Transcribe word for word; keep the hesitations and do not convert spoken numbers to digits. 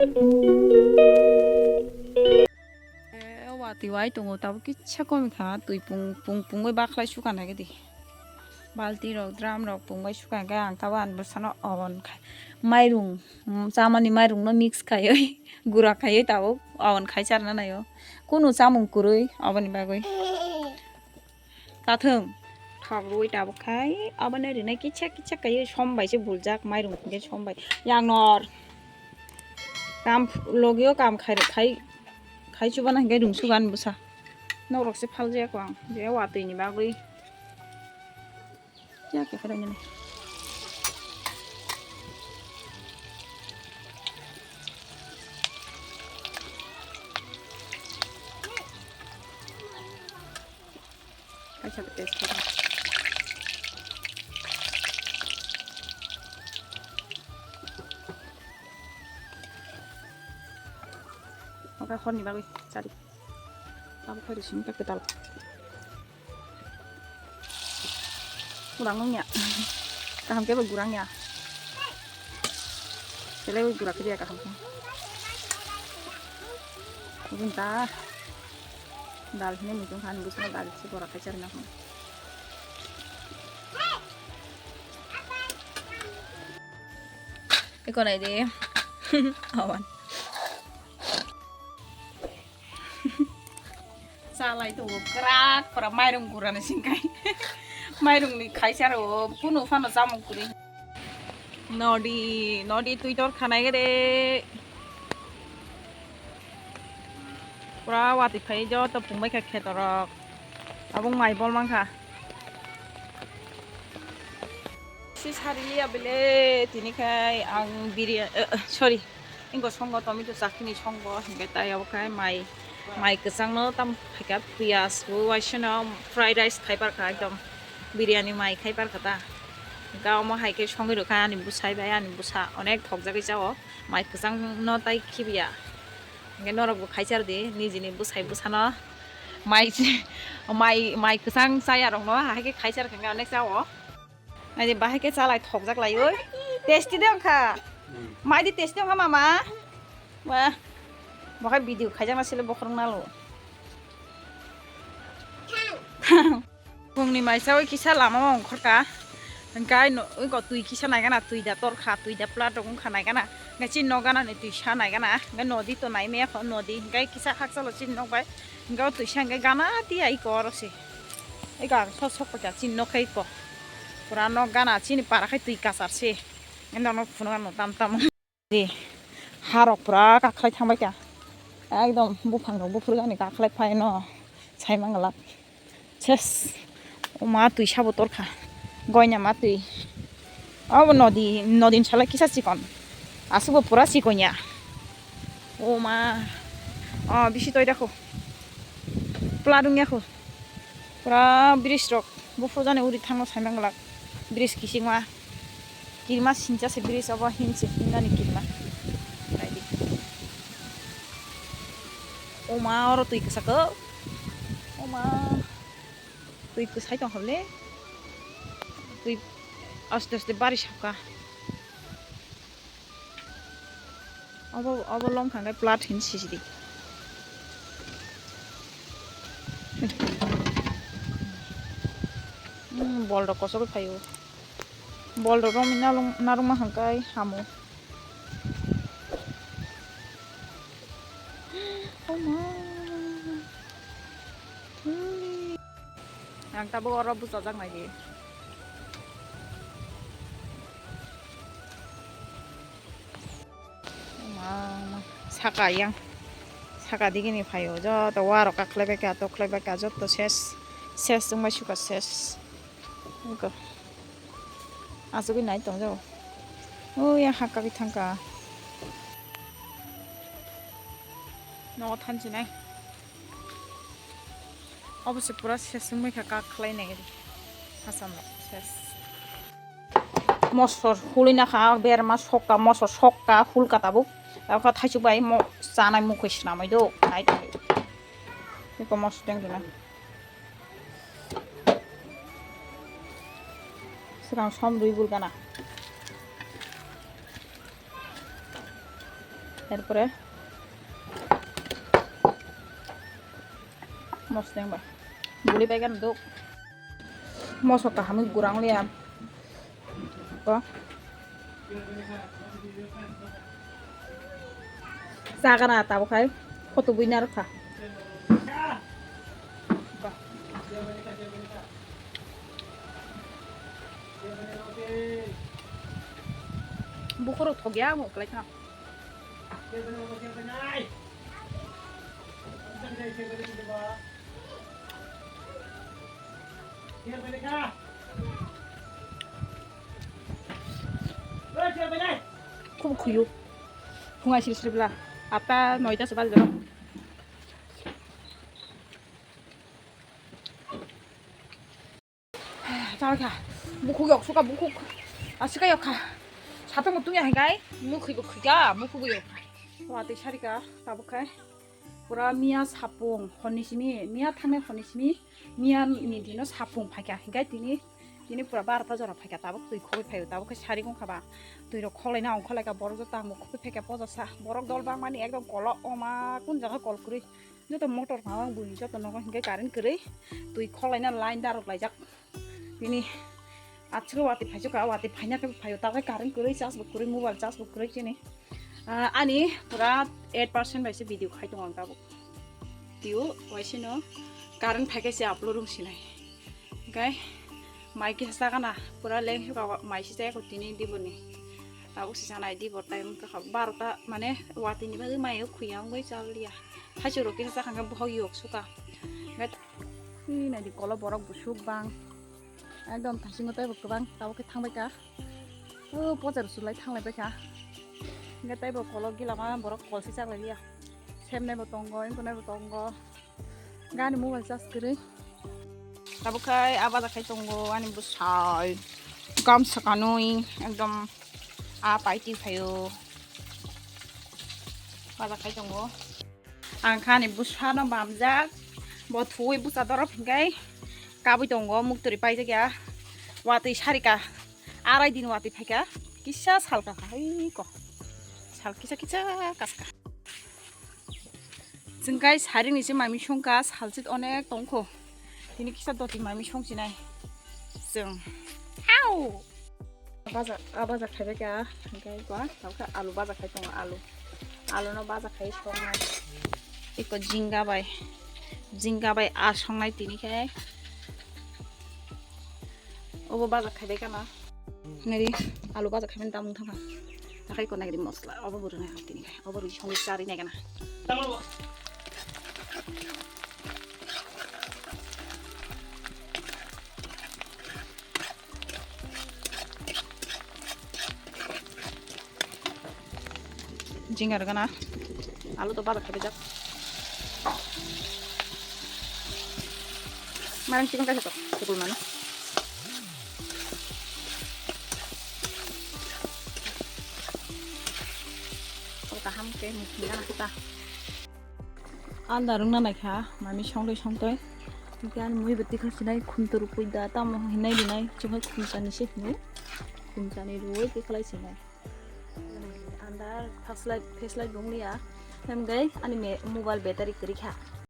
Eh, watwi wai tongo, tabuk kisa komikha, twi pung pung pungwi bakhlai sukha naikhe di. Balti rok, drum rok pungbai sukha khe ang tabuk ani bwsano oven khai, mairung, mm, chamani mairungno mix khaiwi gura khaiwi tabuk oven khai charwna naio. Kunu chamung kwrwi oboni bagwi. Tathwng. Thok rwui tabuk khai, obono rinai kisa kisa khaiwi som bai se buljak, mairung hwnkhe som bai. Yang nor. Kam logio kam khai, khai, khai chubana hwnkhe rung sugan bwsa. Nok rok se phaljak ang, je watwi ni bagwi. Ya khe khairok nini. Kaisa test khe. Oka horni bagwi chari. Tabuk khairi sini ka kwtal. Kurang wngya. Kaham khe bo gurang ya. Sele bo gura khe kaham khe. Ubun ta dal hini muchung khan, busno dal se bora khai charna kho. Eko nai de. Awan. Chalai tongo kwrak, pura mairung gurani singkai. Mairungni khaisa ro, kunu phano chamung kwrwi. Nodi, nodi twi tor khanai gede. Pura watwi phai joto pungbai kha khetorok. Abong mai bol mankha. Si sari liya bele tini khai ang biryani, eh, eh, sorry. Ingo songo tomato chutney songo, hinkhe tai abo khe mai, mai kwchangno tam phaikha, piyaj bo waisano fried rice khaiparkha, ekdom biryani mai khaiparkha ta. Hinkhe omo hai khe songwi rwkha ani bwsai bai, ani bwsa onek thokjagwi chao, mai kwchangno tai khibiya. Hinkhe norokbo khaichar di, nijini bwsai bwsano mai, mai, mai kwchang chayarokno hai khe khaichar kha hinkhe onek chao. Naidi bahai khe chalai thokjak lai oi. Tasty de wngkha. Maidi tasty wngkha mama. Wah. Bokhai video khaijakna sile bokhorok nalo. Phungni maisa oi kisa lama o ongkhorka. Hingkai no, oi ko twi kisa naigana, twi da torkha, twi da plat rok wngkha naigana. Hingkai chini nok gana ni twi sa naigana. Hingkai nodi to nai maya kho nodi. Hingkai kisa hakchalo chini nok bai. Hingke o twisa hingke gana tiya iko oro se. Iko ang sok sok paikha chini nokha iko. Pura nok gana chini para khai twi kasar se. Eno nok phunukha no tam tam. Di harok pura kakhlai thangbaikha. Ekdom buphang rok buphuru gani kakhlai phaino sai manglak. Ses. O ma twi sabo torkha. Goina ma twi. Abo nodi, nodi ni sala kisa chikon. Aswkbo pura chikon ya. O ma. O bisi toi dakho. Pla dung yakho. Pura bridge rok. Bo phojani uri thangno sai manglak. Bridge kisingma. Kirima sincha se bridge abo hinse hinani kirima. Naidi. O ma oro twi kwsakho. O ma. Twi kwsai tong hable. Twi aste aste bari sapka. Obo, obo lom khangai plat hin sisidi. Hmm, bol rok kosok phaio. Bol rok romwi nalung, narwkma hwnkai hamo. Oh ma. Ang tabuk oro bwchajak nai di. Ma, ma, saka yang. Saka digini phaio. Joto warok kakhwlai bai kha, tokhwlai bai kha, joto ses. Ses wngbai sukha ses. Eko. Asugwi nai tong jao. O yang hakka bi thangka. Nogo thanchi nai. Obo se pura ses wngwi kha, kak khlai nai ri. Hasam rok ses. Mosor hului na kha, berma sokka, mosor sokka, hulka tabuk. Tabuk kha thaichuk bai mo chanai mukhoi swnamwi do. Nai tong. Eko mosor teng rina. Swkang som rwi bulgana. Tarpore mosleng ba guli bai gana duk. Moso kaham gurang liya. Ko. Sagana tabuk hai. Koto buina rokha. Ko. Bukhoro thogya mo klai kha. Khub khuyu. Phungai siri siri bla. Atta noita se bajalo. Chal kha. Bukhuk yok suka bukhuk. Asika yok kha. Satung tungya hai kai. Mukhwi bukhwi ka, mukhwi yok kha. Watwi sarika tabuk khai. Pura miya sapung honni simi, miya thangnai honni simi, miya ni dino sapung phaikha. Hinkhe tini, tini pura barota jora phaikha, tabuk twi khogwi phaio, tabuk khe sari wngkha ba. Twi rok kholaina ongkholaika, borok joto ang bo khogwi phaikha, poja sa. Borok dol bangmani ekdom kolo oma kun jaga kol kwrwi. Joto motor pha ang bui joto nogo hinkhe current kwrwi. Twi kholaina line darok laijak. Tini achukhe watwi phaichukha, watwi phaina khe phaio, tabuk khe current kwrwi, charge bo kwrwi, mobile charge bo kwrwi chini. Ah, ani pura eight percent bai se video khai tongo ang tabuk. Tio waisino current phaikhe se upload rung sinai. Hwnkhe mai kisa chakana pura leng suka mai se chaya tini diboni. Tabuk se chanai dibo time wngkha barota mane watwi ni bagwi mai khuyang bai chaliya. Thaichuk rok kisa chakha hwnkhe bohok yok suka. Hwnkhe naidi kolo borok busuk bang. Ekdom thaisingo teibo kwbang tabuk khe thangbai kha. O pojar sulai thanglai bai kha. Hingke teibo kolok gila ma borok kol si chaklai liya. Semnai bo tongo, wngkha nai bo tongo. Gani mobile charge kwrwi. Tabuk khai a baja khai tongo ani bwsai. Gamsa kanwi ekdom a paiti phaio. Baja khai tongo. Ang kha ani bwsano bamjak, bo thuwi bwsa dorop hinkai kabui tongo, muktwrwi paijak ya, watwi sarika, arai din watwi phaika, kisa salka hai ko, sal kisa kisa kaska. Chwng kai saring ni se mami songka, salchit onek tongkho, tini kisa doti mami songchinai chwng. Au! Baja, a baja khaibai kha, hingke kua, tabukhe alu baja khai tongo, alu. Alu no baja khai songnai. Eko jinga bai, jinga bai a songnai tini khe. Obo baja khaibai kha na. Nari alu baja khaimani tamung thangkha. Takhai ko nagri mosla, obo bo rwnai tini khe. Obo rwi songwi charwi nai gana. Jingar gana alu to baja khaibajak. Marang chikon kaisa to, chukul mano. Kaham ke mukhi gana kita. Anda rwngna naikha, mami songtoi songtoi. Hingke ani mui bo tikha sinai khum toruk pui da, tamo hinai rinai, chwngkhe khum chani se hino. Khum chani rwui tikhalai sinai. Anda flashlight, flashlight bo wngya. Hemgai ani me-, mobile battery kwrwi kha.